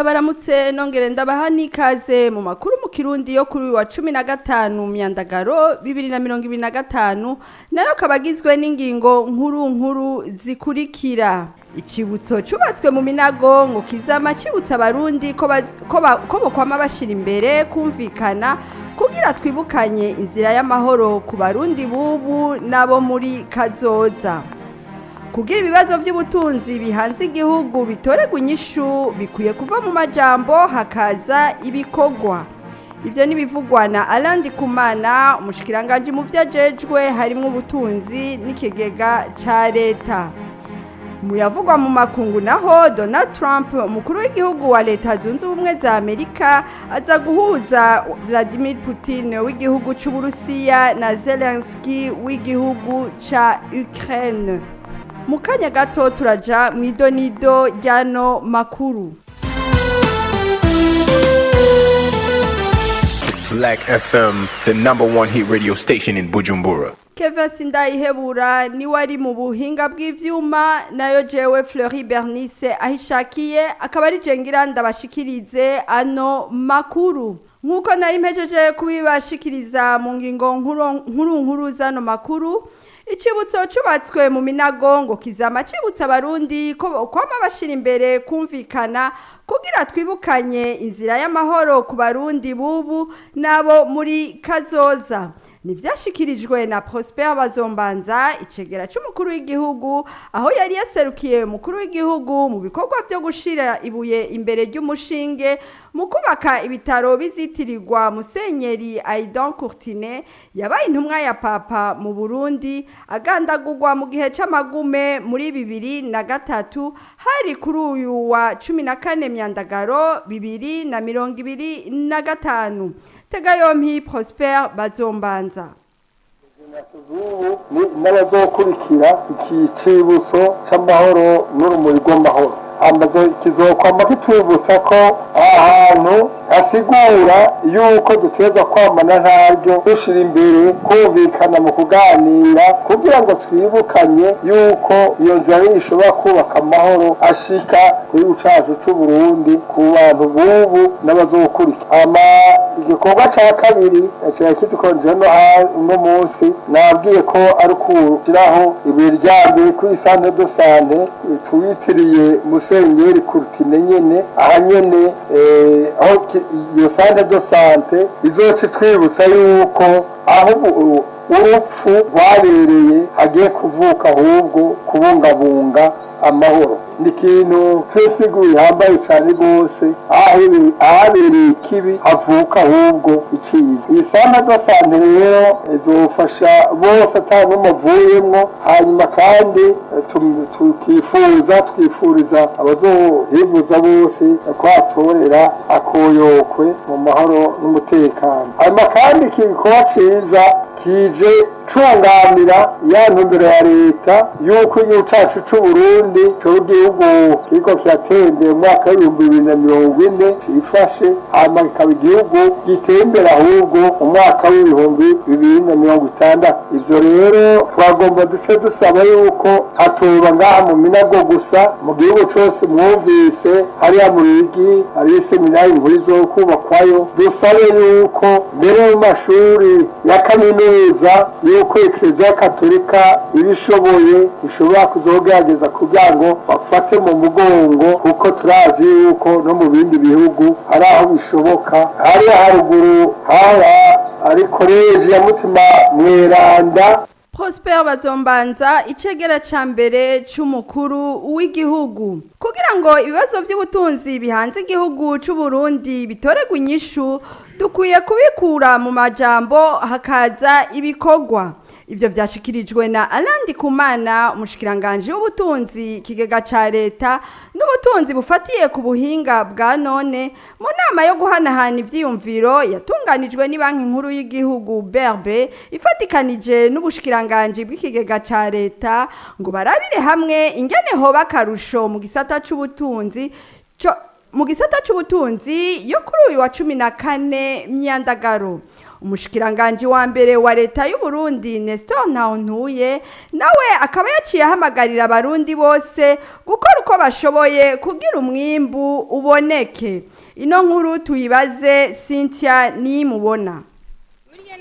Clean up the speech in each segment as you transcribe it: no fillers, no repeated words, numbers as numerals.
Ndabaramutse nongere ndabaha n'ikaze mu makuru mu Kirundi yo kuri uyu wa 15 Myandagaro 2025, nayo akaba agizwe n'ingingo nkuru nkuru zikurikira: Icibutso cubatswe mu Minago ngo kizama cibutsa Abarundi ko bokwama bashira imbere kumvikana kugira twibukanye inzira y'amahoro ku Barundi bubu n'abo muri kazoza. Kugira ibibazo by'ubutunzi bihanze igihugu bitoregwa inyishu, bikwiye kuva mu majambo hakaza ibikorwa. Ivyo n'ibivugwa na Alain Ndikumana, umushikiranganji mu vyo ajejwe harimwo ubutunzi n'ikigega ca leta. Muyavugwa mu makungu naho, Donald Trump, umukuru w'igihugu wa Leta Zunze Ubumwe za Amerika, aza guhuza Vladimir Putin w'igihugu c'Uburusiya na Zelensky w'igihugu ca Ukraine. Mu kanya gato turaja mu idonido ry'ano makuru. Black FM, the number one hit radio station in Bujumbura. Kevin Sindayihebura niwe ari mu buhinga bw'ivyuma, nayo jewe Fleury Bernice Ahishakiye akaba ari jengira ndabashikirize ano makuru. Nk'uko nari mpejeje kubibashikiriza mu ngingo nkuru nkuru nkuru z'ano makuru, icibutso cubatswe mu Minago ngo kizama cibutsa Abarundi ko kwama bashira imbere kumvikana kugira twibukanye inzira y'amahoro ku Barundi bubu n'abo muri kazoza. Nivyashikirijwe na Prosper Bazombanza, icegera c'umukuru w'igihugu, aho yari yaserukiye umukuru w'igihugu mu bikorwa vyo gushira ibuye imbere ry'umushinge mu kubaka ibitaro bizitirirwa Musenyeri Aidan Courtine, yabaye intumwa ya Papa mu Burundi, agandagurwa mu gihe c'amagume muri 2003. Hari kuri uyu wa 14 Myandagaro 2025. Tega yompi Prosper Bazombanza. Ubu ni n'abazokurikira iki cibutso c'amahoro n'urumuri rw'amahoro amaze kizokwama kitwibutsa ko aha hantu hasigura yuko dutegerezwa kwamana ntaryo dushira imbere kumvikana mu kuganira kugira ngo twibukanye yuko iyo nzira ishobora kubaka amahoro ashika kuri cacu c'Uburundi, ku bantu bubu n'abazokurikira. Ama igikorwa ca kabiri kiba kidukonje no munsi nabwiye ko ari ukushyiraho ibuye rya mbere kuri centre de santé tuwitiriye Musenyeri Kurutine nyene. Aha nyene aho iyo centre de santé izoca itwibutsa yuko aho urupfu rwabereye hagiye kuvuka ahubwo kubungabunga amahoro. Ni ikintu twesiguye ihambaye cyane rwose, ahabereye ikibi havuka ahubwo iciza. Iyi centre de santé rero izofasha bose ata n'umwe avuyemwo. Hanyuma kandi tukifuza twifuriza abazohivuza bose kwatorera akoyokwe mu mahoro n'umutekano. Hanyuma kandi iki gikorwa ciza kije cunganira ya ntumbero ya leta yuko igihugu cacu c'Uburundi coba igihugu kiriko kiratembera mu mwaka w'2040 cifashe, hama kikaba igihugu gitembera ahubwo mu mwaka w'2060. Ivyo rero twagomba duce dusaba yuko hatoba ngaha mu Minago gusa, mu gihugu cose. Mwumvise hariya mu Ruyigi hariyo iseminari nkuru izokubakwayo. Dusabe yuko mbere mu mashuri ya kaminuza yuko Eklezia Katolika ibishoboye ishobora kuzogerageza kugira ngo bafate mu mugongo, kuko turazi yuko no mu bindi bihugu hari aho bishoboka. Hariya haruguru haba ari koleji ya Mutima Mweranda. Prosper Bazombanza, icegera ca mbere c'umukuru w'igihugu. Kugira ngo ibibazo vy'ubutunzi bihanze igihugu c'Uburundi bitoregwe inyishu, dukwiye kubikura mu majambo hakaza ibikorwa. Ivyo vyashikirijwe na Alain Ndikumana, umushikiranganji w'ubutunzi, ikigega ca leta n'ubutunzi bufatiye ku buhinga bwa none, mu nama yo guhanahana ivyiyumviro yatunganijwe ni Banki Nkuru y'igihugu BRB ifatikanije n'ubushikiranganji bw'ikigega ca leta, ngo barabire hamwe ingene hoba akarusho mu gisata c'ubutunzi mu gisata c'ubutunzi yo kuri uyu wa 14 Myandagaro. Umushikiranganji wa mbere wa leta y'u Burundi, Nestor Ntahontuye, nawe akaba yaciye ahamagarira abarundi bose gukora uko bashoboye kugira umwimbu uboneke. Ino nkuru tuyibaze Cynthia Nimubona.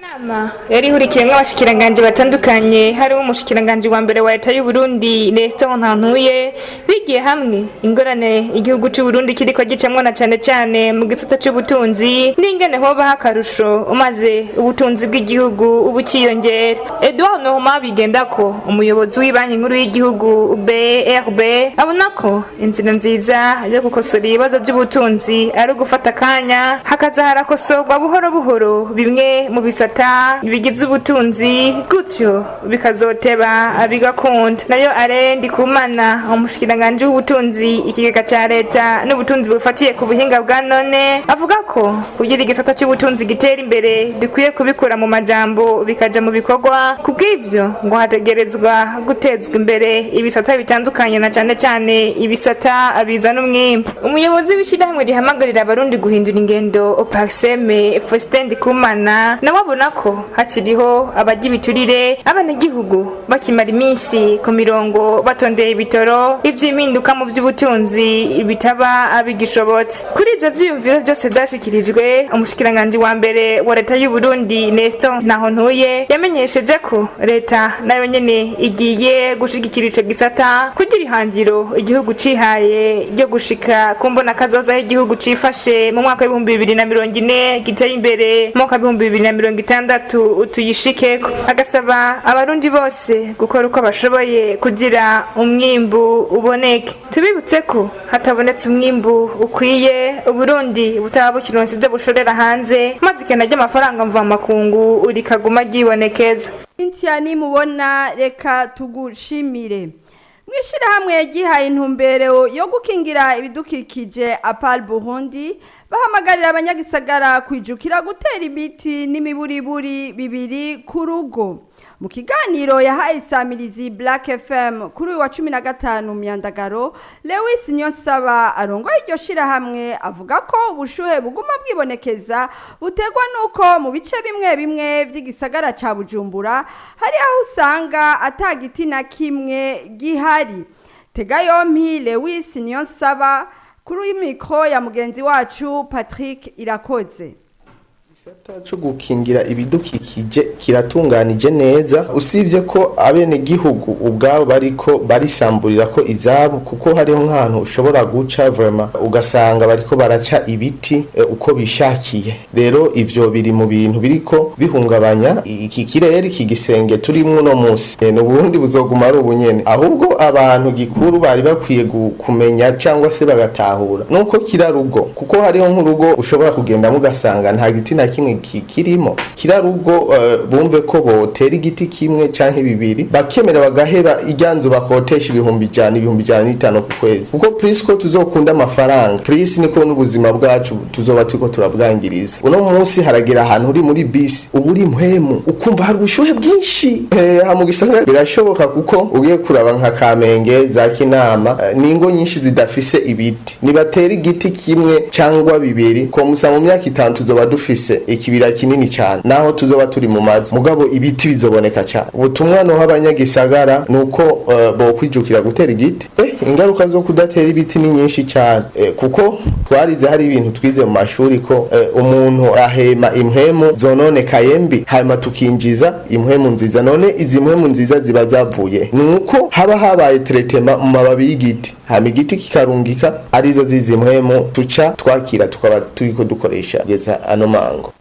Nama yari ihurikiyemwo abashikiranganji batandukanye, harimo umushikiranganji wa mbere wa leta y'u Burundi, Nestor Ntantuye, bigiye hamwe ingorane igihugu c'u Burundi kiriko gicamwo, na cane cane mu gisata c'ubutunzi, n'ingene hobaho akarusho maze ubutunzi bw'igihugu bukiyongera. Edouard Noma Bigendako, umuyobozi w'ibanki nkuru y'igihugu BRB, abona ko inzira nziza yo gukosora ibibazo by'ubutunzi ari ugufata akanya hakaza harakosorwa buhoro buhoro bimwe mu bisata bigize ubutunzi, gutyo bikazoteba bigakunda. Nayo Alain Ndikumana, umushikiranganji w'ubutunzi, ikigega ca leta n'ubutunzi bufatiye ku buhinga bwa none, avuga ko kugira igisata c'ubutunzi gitera imbere dukwiye kubikura mu majambo bikaja mu bikorwa. Kubw'ivyo ngo hategerezwa gutezwa imbere ibisata bitandukanye, na cane cane ibisata bizana umwimbu. Umuyobozi w'ishirahamwe rihamagarira abarundi guhindura ingendo, PARCEM, Faustin Ndikumana, nawe abona ko hakiriho abarya ibiturire, abanyagihugu bakimara iminsi ku mirongo batondeye ibitoro, ivy'impinduka mu vy'ubutunzi bitaba bigishobotse. Kuri ivyo vyiyumviro vyose vyashikirijwe, umushikiranganji wa mbere wa leta y'u Burundi, Nestor Ntahontuye, yamenyesheje ko leta nayo nyene igiye gushigikira ico gisata kugira ihangiro igihugu cihaye ryo gushika ku mbona kazoza y'igihugu cifashe mu mwaka w'2040, giteye imbere mu mwaka w'2060, tuyishikeko. Agasaba abarundi bose gukora uko bashoboye kugira umwimbu uboneke. Tubibutse ko hatabonetse umwimbu ukwiye, Uburundi butaba bukironse ibyo bushorera hanze, maze ikena ry'amafaranga mvamakungu rikaguma ryibonekeza. Cynthia Nimubona, reka tugushimire. Mwishirahamwe gihaye intumbero yo gukingira ibidukikije, APAL Burundi, bahamagarira abanyagisagara kwijukira gutera ibiti n'imiburiburi bibiri ku rugo. Mu kiganiro yahaye isamirizi Black FM kuri uyu wa 15 Myandagaro, Lewis Niyonsaba arongoye iryo shirahamwe avuga ko ubushuhe buguma bwibonekeza buterwa nuko mu bice bimwe bimwe vy'igisagara ca Bujumbura hari aho usanga ata giti na kimwe gihari. Tega yompi Lewis Niyonsaba kuri uyu mikro ya mugenzi wacu Patrick Irakoze. Igisata co gukingira ibidukikije kiratunganije neza, usibye ko abenegihugu ubwabo bariko barisamburira ko izabo, kuko hariho nk'ahantu ushobora guca vraiment ugasanga bariko baraca ibiti uko bishakiye. Rero ivyo biri mu bintu biriko bihungabanya iki kirere, iki gisenge turimwo uno musi. N'ubundi buzoguma ari ubunyene. Ahubwo abantu gikuru bari bakwiye kumenya cyangwa se bagatahura nuko kirarugo, kuko hariho nk'urugo ushobora kugendamo ugasanga nta giti na kimwe kirimo. Kirarugo bumve ko botera igiti kimwe canke bibiri, bakemera bagaheba iryanzu bakotesha 100,000, 105,000 ku kwezi, kuko plus ko tuzokunda amafaranga, plus niko n'ubuzima bwacu tuzoba turiko turabwangiriza. Uno munsi haragera ahantu uri muri bisi uba uri mpwemu ukumva hari ubushuhe bwinshi. Ha mu gisagara birashoboka, kuko ugiye kuraba nka Kamenge, za Kinama, n'ingo nyinshi zidafise ibiti. Nibatera igiti kimwe cyangwa bibiri ko musa, mu myaka 5 tuzoba dufise ikibira kinini cyane, naho tuzoba turi mu mazu, mugabo ibiti bizoboneka cyane. Ubutumwa noho abanyagisagara nuko bokwijukira gutera igiti. Ingaruka zo kudatera ibiti ni nyinshi cyane, kuko twarize, hari ibintu twize mu mashuri ko umuntu ahema impwemu zononekaye mbi, hanyuma tukinjiza impwemu nziza. None izi mpwemu nziza ziba zavuye nuko haba habaye traitement mu mababi y'igiti, hama igiti kikarungika arizo zizi mpwemu tuca twakira, tukaba turiko dukoresha kugeza ano mango.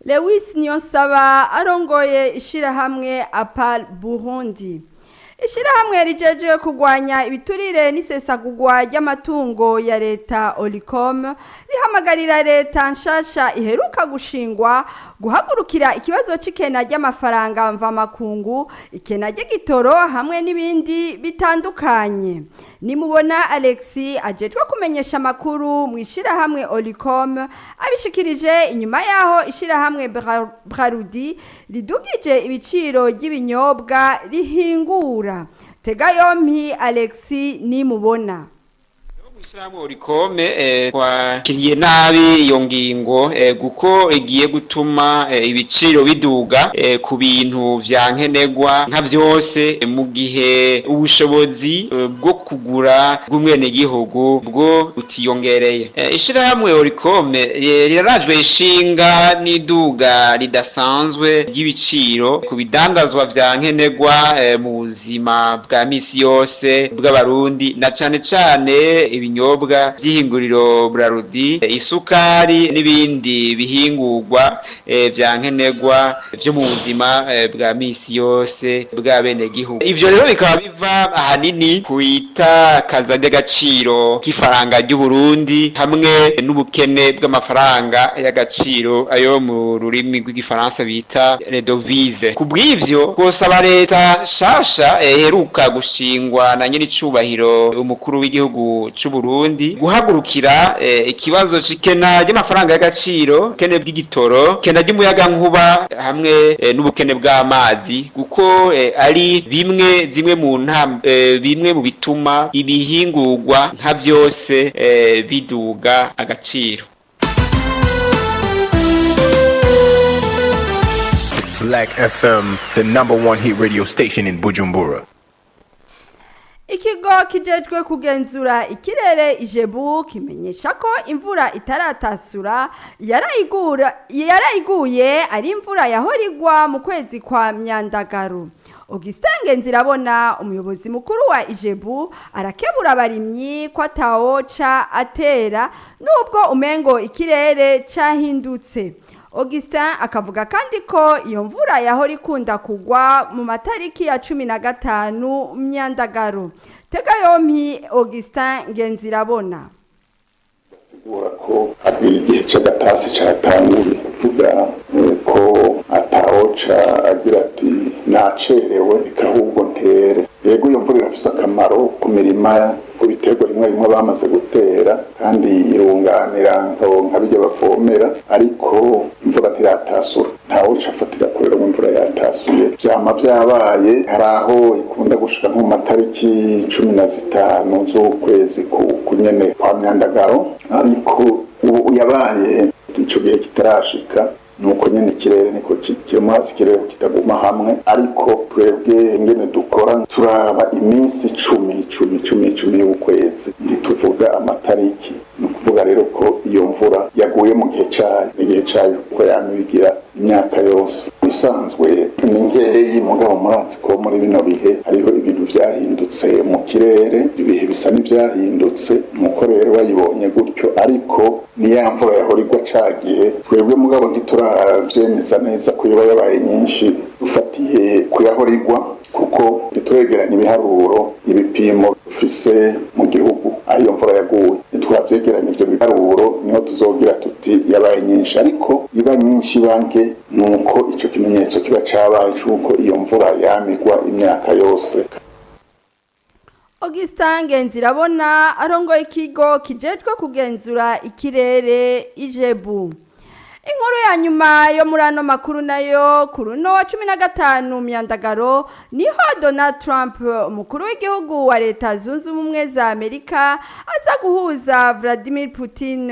Lewis Niyonsaba arongoye ishirahamwe APAL Burundi. Ishirahamwe rijeje kurwanya ibiturire n'isesagurwa ry'amatungo ya leta, Olicom, rihamagarira leta nshasha iheruka gushingwa guhagurukira ikibazo c'ikena ry'amafaranga mvamakungu, ikena ry'igitoro hamwe n'ibindi bitandukanye. Nimubona Alexis, ajejwe kumenyesha amakuru mu ishirahamwe Olicom, abishikirije inyuma yaho ishirahamwe Brarudi ridugije ibiciro ry'ibinyobwa rihingura. Tega yompi Alexis Nimubona. Mw'ishirahamwe Orikome twakiriye nabi iyo ngingo kuko igiye gutuma ibiciro biduga ku bintu vya nkenerwa nka vyose mu gihe ubushobozi bwo kugura bw'umwenegihugu bwo butiyongereye. Ishirahamwe Orikome rirarajwe ishinga n'iduga ridasanzwe ry'ibiciro ku bidandazwa vya nkenerwa mu buzima bwa misi yose bw'Abarundi, na cane cane ibinyobwa vy'ihinguriro Brarudi, isukari n'ibindi bihingurwa vya nkenerwa vyo mu buzima bwa misi yose bw'abenegihugu. Ivyo rero bikaba biva ahanini ku itakaza ry'agaciro k'ifaranga ry'Uburundi hamwe n'ubukene bw'amafaranga y'agaciro, ayo mu rurimi rw'igifaransa bita les devises. Ku bw'ivyo twosaba leta shasha iheruka gushingwa na nyenicubahiro umukuru w'igihugu c'Uburundi guhagurukira ikibazo c'ikena ry'amafaranga y'agaciro, ubukene bw'igitoro, ikena ry'umuyagankuba hamwe n'ubukene bw'amazi, kuko ari bimwe zimwe mu ntam bimwe mu bituma ibihingurwa nka vyose biduga agaciro. Black FM, the number one hit radio station in Bujumbura. Ikigo kijejwe kugenzura ikirere Ijebu kimenyesha ko imvura itaratasura yarayiguye ari imvura yahora igwa mu kwezi kwa Myandagaro. Augustin Nzirabona, umuyobozi mukuru wa Ijebu, arakebura abarimyi ko atawoca atera nubwo umengo ikirere cahindutse. Augustin akavuga kandi ko iyo mvura yahora ikunda kugwa mu matariki ya 15 Myandagaro. Tega yompi Augustin Ngenzirabona. Sigura ko hari igihe c'agatasi catanguye, kuvuga ko atawoca agira ati nacerewe, reka ahubwo ntere. Yego, iyo mvura irafise akamaro ku mirima, ku biterwa bimwe bimwe bamaze gutera, kandi irunganira nka birya bavomera, ariko imvura ntiratasura, ntawuca afatira kurera ngo imvura yatasuye. Vyama vyabaye, hari aho ikunda gushika nko mu matariki 15 z'ukwezi kunyene kwa Myandagaro, ariko ubu yabaye ico gihe kitarashika. Nuko nyene ikirere niko kirimo, ikirere kitaguma hamwe, ariko twebwe ingene dukora turaba iminsi 10, 10, 10, 10 y'ukwezi, ntituvuga amatariki. Ni ukuvuga rero ko iyo mvura yaguye mu gihe cayo, igihe cayo kuko yama ibigira imyaka yose isanzwe ni nkeyi. Mugabo murazi ko muri bino bihe hariho ibintu vyahindutse mu kirere, ibihe bisa n'ivyahindutse, nuko rero bayibonye gutyo, ariko ni ya mvura yahora igwa ca gihe. Twebwe mugabo ntituravyemeza neza ko yoba yabaye nyinshi dufatiye kuyahora igwa, kuko ntituregeranya ibiharuro, ibipimo dufise mu gihugu aho iyo mvura yaguye. Ntitwavyegeranya ivyo biharuro, niho tuzogira tuti yabaye nyinshi. Ariko iba nyinshi banke, nuko ico kimenyetso kiba cabaye c'uko iyo mvura yamigwa imyaka yose. Augustin Ngenzirabona arongoye ikigo kijejwe kugenzura ikirere Ijebu. Inkuru ya nyuma yo muri ano makuru nayo, kuri uno wa 15 Myandagaro niho Donald Trump, umukuru w'igihugu wa Leta Zunze Ubumwe za Amerika, aza guhuza Vladimir Putin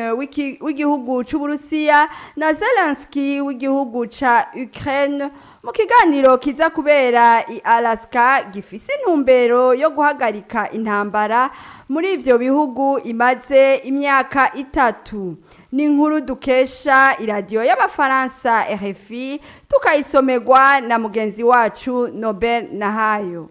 w'igihugu c'Uburusiya na Zelensky w'igihugu ca Ukraine mu kiganiro kiza kubera i Alaska, gifise intumbero yo guhagarika intambara muri ivyo bihugu imaze imyaka 3. Ni inkuru dukesha iradiyo y'Abafaransa RFI, tukayisomerwa na mugenzi wacu Nobel Nahayo.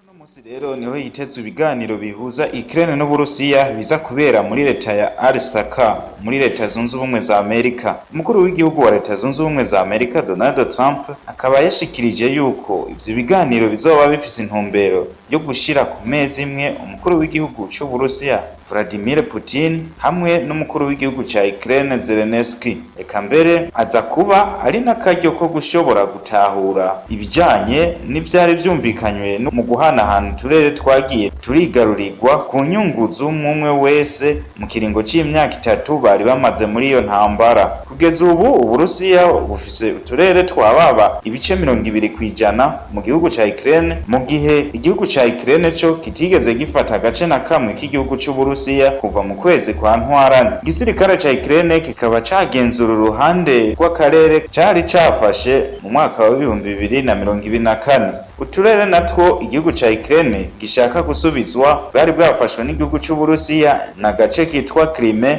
Uno munsi rero niho hitezwe ibiganiro bihuza Ukraine n'Uburusiya biza kubera muri leta ya Alaska muri Leta Zunze Ubumwe za Amerika. Umukuru w'igihugu wa Leta Zunze Ubumwe za Amerika Donald Trump akaba yashikirije yuko ivyo biganiro bizoba bifise intumbero yo gushira ku meza imwe umukuru w'igihugu c'Uburusiya Vladimir Putin hamwe n'umukuru w'igihugu ca Ukraine Zelensky. Eka mbere aza kuba ari n'akaryo ko gushobora gutahura ibijanye n'ivyari vyumvikanywe mu guhanahana guhanahana uturere twagiye turigarurirwa ku nyungu z'umwe wese mu kiringo c'imyaka 3 bari bamaze muri iyo ntambara. Kugeza ubu Uburusiya bufise uturere twababa ibice 20% mu gihugu ca Ukraine, mu gihe igihugu ca Ukraine co kitigeze gifata agace na kamwe k'igihugu c'Uburusiya kuva mu kwezi kwa Ntwarante. Igisirikare ca Ukraine kikaba cagenzura uruhande rw'akarere cari cafashe mu mwaka wa 2024. Uturere natwo igihugu ca Ukraine gishaka gusubizwa bwari bwafashwe n'igihugu c'Uburusiya na gace kitwa Crimea,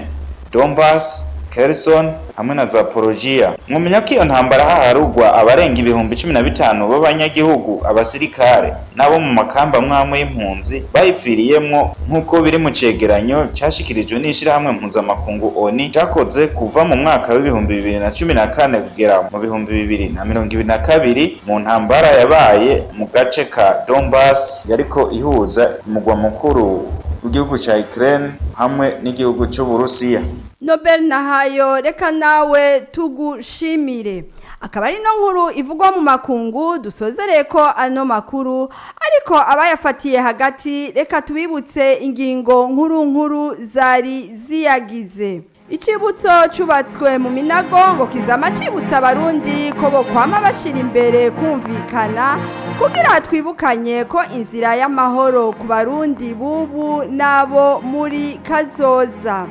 Donbass, Kherson hamwe na Zaporozhia. Mwomenya ko iyo ntambara haharugwa abarenga 15,000 b'abanyagihugu, abasirikare n'abo mu makamba amwe y'impunzi bayipfiriyemwo, nk'uko biri mu cegeranyo cashikirijwe n'ishirahamwe mpuzamakungu ONU cakoze kuva mu mwaka w'2014 kugera mu 2022 mu ntambara yabaye mu gace ka Donbass yariko ihuza umugwa mukuru w'igihugu ca Ukraine hamwe n'igihugu c'Uburusiya. Nobel Nahayo, reka nawe tugushimire. Akaba ari no nkuru ivugwa mu makungu dusozereye ko ano makuru, ariko abayafatiye hagati reka tubibutse ingingo nkuru nkuru zari ziyagize. Icibutso cubatswe mu Minago ngo kizama cibutsa Abarundi ko bokwama bashira imbere kumvikana kugira twibukanye ko inzira y'amahoro ku Barundi bubu n'abo muri kazoza.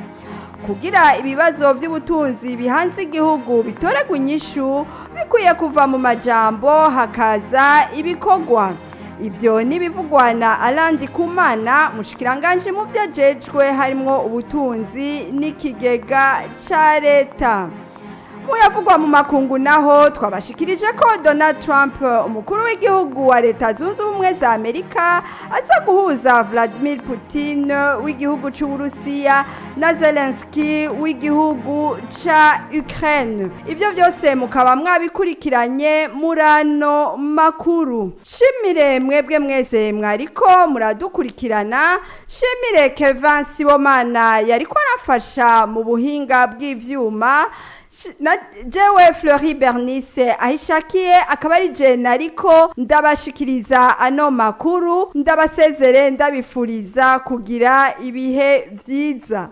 Kugira ibibazo by'ubutunzi bihanze igihugu bitoregwa inyishu bikwiye kuva mu majambo hakaza ibikorwa. Ivyo n'ibivugwa na Alain Ndikumana, mushikiranganje mu vyajejwe harimwo ubutunzi n'ikigega ca leta. Muyavugwa mu makungu naho twabashikirije ko Donald Trump, umukuru w'igihugu wa Leta Zunze Ubumwe za Amerika, aza guhuza Vladimir Putin w'igihugu c'Uburusiya na Zelensky w'igihugu ca Ukraine. Ivyo byose mukaba mwabikurikiranye murano makuru. Shimire mwebwe mwese mwariko muradukurikirana, shimire Kevin Sibomana yariko arafasha mu buhinga bw'ivyuma, na jewe Fleury Bernice ahishakiye akaba ari je nariko ndabashikiriza ano makuru, ndabasezere ndabifuriza kugira ibihe vyiza.